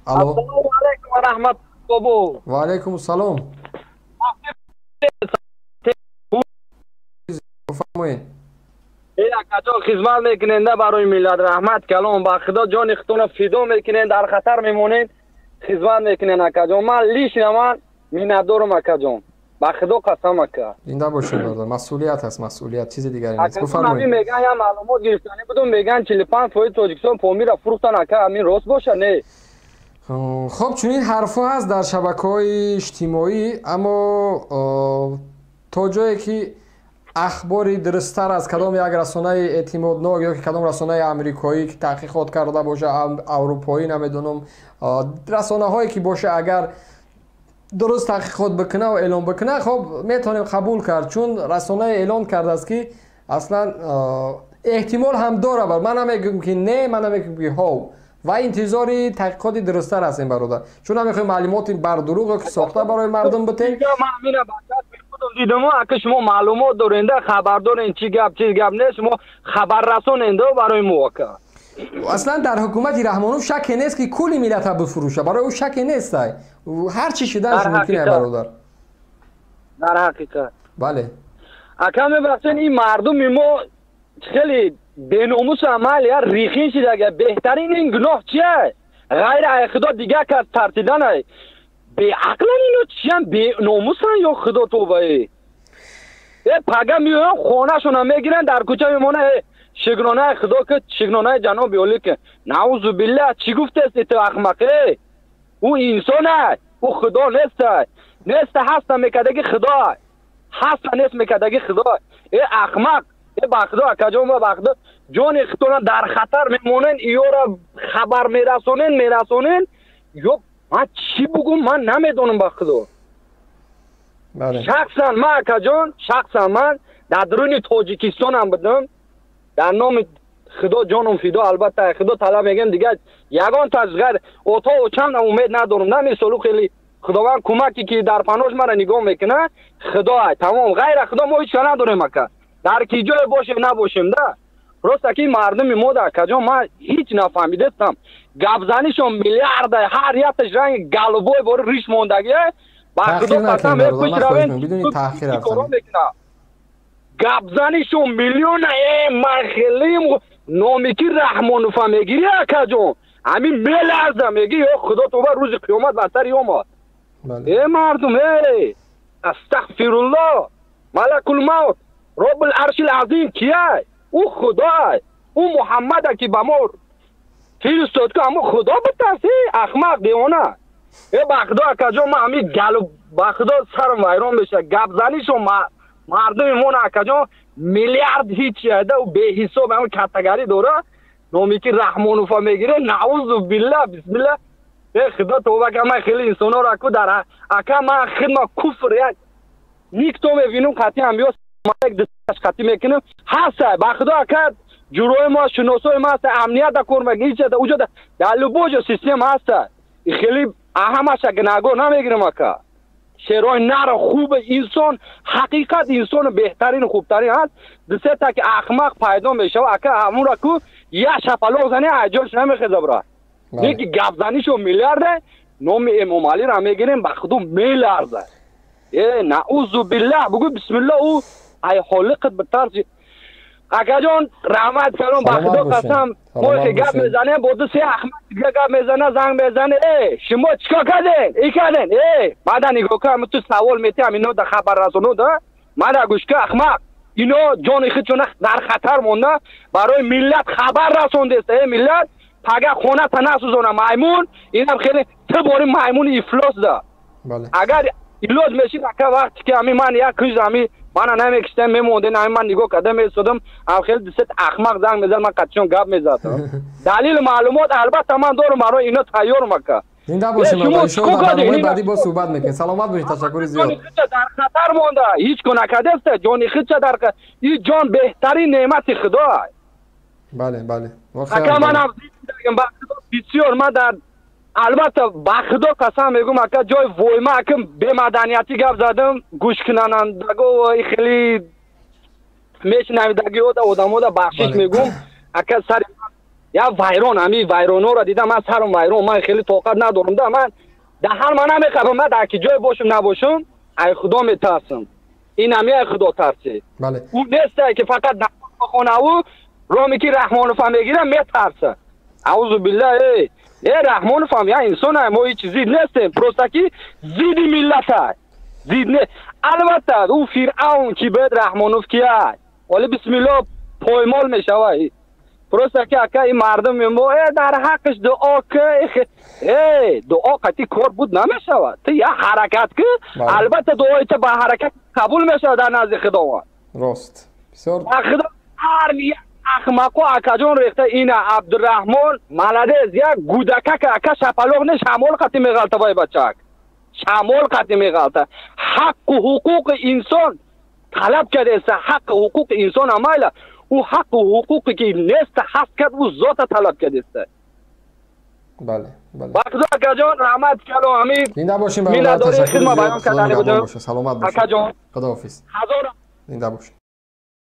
Алло. Ассалому алайкум ва раҳматуллоҳ бобо. Ва алайкум ассалом. Бифармоед. Эй акаҷон, хизмат мекунед барои миллат, раҳмат калом, ба худо ҷони худтонро фидо мекунед, дар хатар мемонед, хизмат мекунед акаҷон. Ман лично ман миннатдорам акаҷон. Ба худо қасам ака. Зинда бошед бародар, масъулият аст, масъулият, чизи дигаре нест. Акаҷон, Бифармоед. ҳамин меган я маълумот гирифтанӣ будум, меган 45% Тоҷикистон Помира фурӯхтан ака, ҳамин рост боша не? Хоб, чунин ҳарфҳо ҳаст дар шабакаҳои иҷтимоӣ, аммо то ҷое ки ахбори дурусттар аз кадом як расонаи эътимоднок ё ки кадом расонаи амрикоӣ ки таҳқиқот карда боша, аврупоӣ, намедонам, расонаҳое ки боша, агар дуруст таҳқиқот бикуна ва эълон бикуна, хоб метавонем қабул кард, чун расонае эълон кардааст ки аслан эҳтимол ҳам дора. Ман намегӯям ки не, ман намегӯям ки ҳов, ва интизори таҳқиқоти дурусттар ҳастем бародар, чун намехоҳем маълумоти бардурӯғ ё ки сохта барои мардум битем. Ман ҳамина ба чашми худам дидам, ака, шумо маълумот доренда, хабар дорен, чӣ гап, чӣ гап нест, шумо хабаррасоненда барои мо ака. Аслан дар ҳукумати Раҳмонов шаке нест ки кулли миллата бифурӯша, барои ӯ шаке нестай, ҳар чӣ шуданаш мумкин е бародар. Дар ҳақиқат. Бале. Ака, мебахшед, ин мардуми мо хеле беномус амал я рихин шидага, беҳтарин ин гуноҳ чия? Ғайр аз худо дигар кас тарсиданай. Беақлан ино чиян, беномусан ё худо тобае. Э пага меоян, хонашона мегиранд, дар кӯча мемонанд, э шукронаи худо ки, шукронаи ҷаноби олӣ ки, наузу биллаҳ, чӣ гуфтест ту ахмақ? Э ӯ инсон аст, ӯ худо нест, нест ҳаста мекардаги худо, ҳаста нест мекардаги худо. Э ахмақ, э ба худо акаҷон, ба худо ҷони худтона дар хатар мемонен, иёра хабар мерасонен, мерасонен, ё ман чӣ бугум, ман намедонам ба худо. Шахсан ман акаҷон, шахсан ман дар дуруни Тоҷикистонам будам, дар номи худо ҷонум фидо, албатта худо талаб мегӯям, дигар ягон таз ғайр ото очам умед надорам, на мисолу хеле худованд кӯмаке ки дар паноҳ мара нигоҳ мекунад, худо тамом, ғайр худо мо ҳеҷ надорем ака, дар ки ҷое бошем набошем да. Просто ки мардуми мо да акаҷон, ман ҳеҷ нафаҳмидастам, гапзанишон миллиарда, ҳар якташ ранги голубой бори риш мондагие, ба худо қасам мепӯшравен, мекунад гапзанишон миллиона. Э ман хеле номи ки Раҳмонуфа мегирӣ акаҷон, ҳамин меларза, мегӣ ё худо тоба, рӯзи қиёмат ба сари омад. Э мардум, э астағфируллоҳ, малакул мавт, роббул аршил азим кияй? Ӯ худоай, ӯ Муҳаммада ки ба мо фиристод, ку ҳамо худо битарси, ахмақ, девона. Э ба худо акаҷон, ман ҳамин галу ба худо сарам вайрон мешавад, гапзанишон мардуми мо акаҷон миллиард ҳеч яда, ӯ беҳисоб ҳамин катагарӣ дора, номи ки Раҳмонуфа мегире, наузу биллаҳ, бисмиллаҳ. Э худо тоба ка, ман хеле инсонҳоро ку дар ака, ман хидма куфр як никто мебинам, қатъи ҳам ё як қатъи мекунам ҳаста, ба худо ака, ҷурои мо, шиносои мо ҳаста, амният да кор мекунад, ҳеҷ уҷо дар любой ҷо система ҳаста, хеле ҳамаша гунаҳгор намегирам ака. Шерои нар хуб инсон, ҳақиқат инсони беҳтарин, хубтарин ҳаст, дусета ки ахмақ пайдо мешава ака, ҳамура ку як шапалоқ зани аҷош намехеза бра, неки гапзанишо миллиарде, номи Эмомалиро мегирем, ба худо меларза. Э наузу биллаҳ, бугӯ бисмиллаҳ, ӯ ай ҳолиқат битарси. Акаҷон, раҳмат калом, ба худо қасам, мо ки гап мезанем, бо ду се ахмақ дига гап мезана, занг мезане, э шумо чикор карден, и карден, э мада нигоҳ кун, ту савол метиҳам, ино да хабаррасоно да мада гӯш кун, ахмақ, ино ҷони худшона дар хатар монда, барои миллат хабар расондест, э миллат пага хоната насӯзона маймун, инам хеле ту бори маймуни ифлос да. Агар илоҷ мешид ака, вақте ки ҳамин ман як куҷ ҳамин мана намекиштам, мемондем, ҳамин ман нигоҳ карда месодам, ам хеле дусет ахмақ занг мезад, ман қатъишон гап мезадам. Далили маълумот албатта ман дорам, барои ино тайёрам ака. Зинда бошем, иншоаллоҳ дар барномаи баъдӣ боз суҳбат мекунем. Саломат бошед, ташаккури зиёд. Дар хатар монда, ҳеҷ ко накардаста, ҷони худша дар ин ҷон беҳтарин неъмати худо. Бале, бале. Ака, манам ба худо бисёр ман дар албатта ба худо қасам мегӯм ака, ҷои войма ака бемаданиятӣ гап задам, гӯшкунандаго хеле мешунавидагиҳо да одамода бахшиш мегӯм ака, сари Я вайрон, ҳами вайронҳоро дида, ман сарам вайрон, ман хеле тоқат надорам да, ман даҳан ман намехабам, ман дар ки ҷое бошам набошам, ай Худо метарсам. Ин ҳами ай Худо тарсӣ. Ӯ несте ки фақат намоз бихонаву роме ки Раҳмоновам мегира, метарса. Аузу билла, эй э Раҳмоновам я инсон, мо ҳеҷ зид нестем, просто ки зидди миллата зид не. Албатта, ӯ Фиръавн ки бед, Раҳмонов ки ай оли бисмилло поймол мешавад. Просто ки, ака, ин мардуми мо дар ҳаққиш дуо ки, дуо қатъи кор буд намешавад. Ту як ҳаракат ки, албатта, дуои ту ба ҳаракат қабул мешавад дар назди Худованд. Рост, бисёр. Худо ҳар ахмақо, акаҷон, рехта. Ина Абдураҳмон молодец, як гудакака, ака, шапалоқ не, шамол қатӣ меғалта, вай бачак шамол қатӣ меғалта. Ҳаққу ҳуқуқи инсон талаб кардеса, ҳаққи ҳуқуқи инсон амайла, ӯ ҳаққу ҳуқуқе ки неста ҳаст кард, ӯ зота талаб кардеста. Бале, бале. Бахудо, акаҷон, раҳмат калом, ҳами Зинда бошем. Миннатдории хидма баён кардани будем. Саломат бошед. Акаҷон. Худоҳофиз. Ҳазор Зинда бошед.